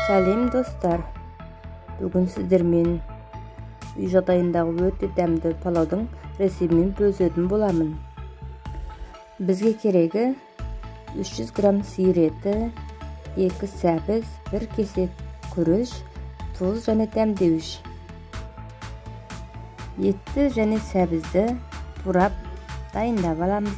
Сәлем достар. Бүгін сіздермен үй жағдайындағы өте дәмді палаудың рецептімен бөлісетін боламын. Бізге керегі 300 грамм сиыр еті, 2 сәбіз, 1 кесе күріш, тұз және дәмдеуіш. Етті және сәбізді турап дайындап аламыз.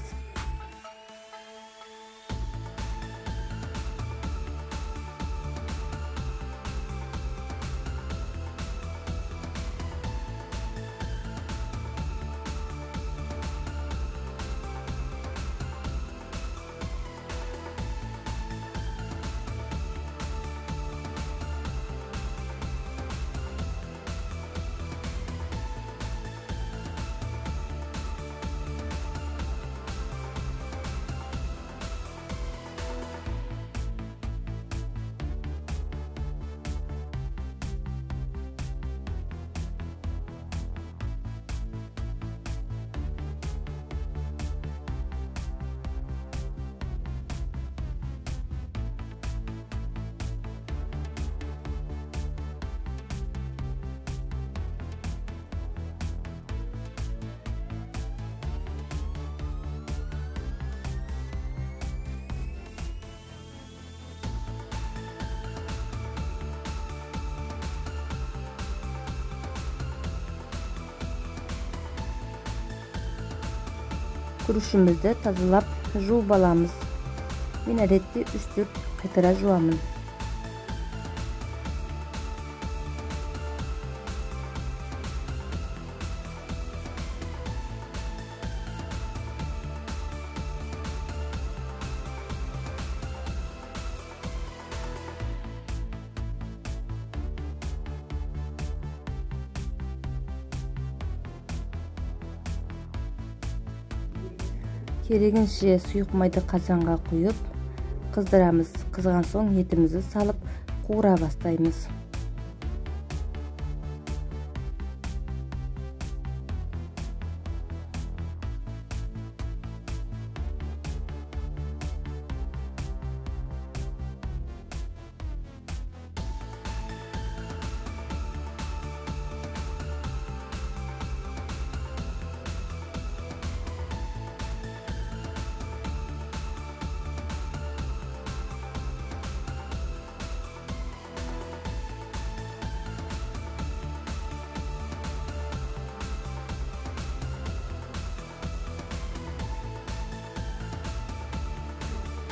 Күрішімізді тазалап жуып аламыз. Мен әдетте 3-4 қайтара жуамын. Керегінше сұйық майды қазанға құйып, қыздырамыз. Қызған соң етімізді салып, қуыра бастаймыз.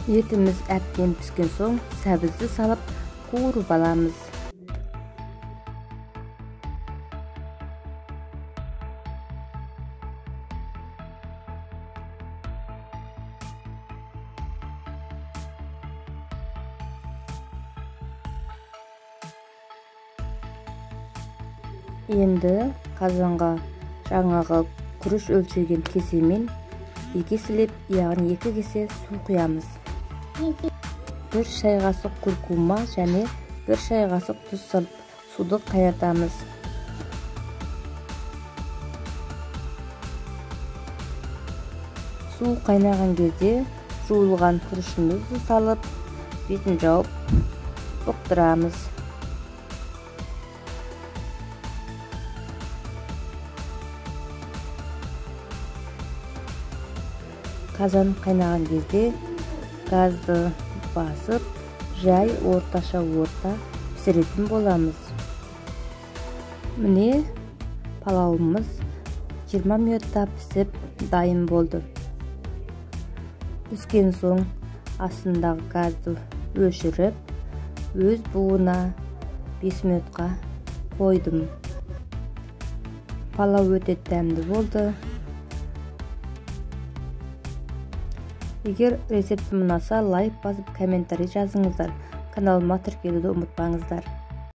Етіміз әбден піскен соң сәбізді салып қуырып аламыз. Енді қазанға жаңағы күріш өлшеген кесемен 2 еселеп, яғни 2 кесе су құямыз. 1 шай қасық куркума және 1 шай қасық тұз салып суды қайнатамыз. Су қайнаған кезде жуылған күрішімізді салып, бетін жауып бұқтырамыз. Қазан қайнаған кезде газды басып, жай орташа отта пісіретін боламыз. Міне, палауымыз 20 минутта пісіп дайын болды. Піскен соң астындағы газды өшіріп, өз буына 5 минутқа қойдым. Палау өте дәмді болды. Егер рецептім ұнаса, лайк басып, комментарий жазыңыздар. Каналыма тіркелуді ұмытпаңыздар.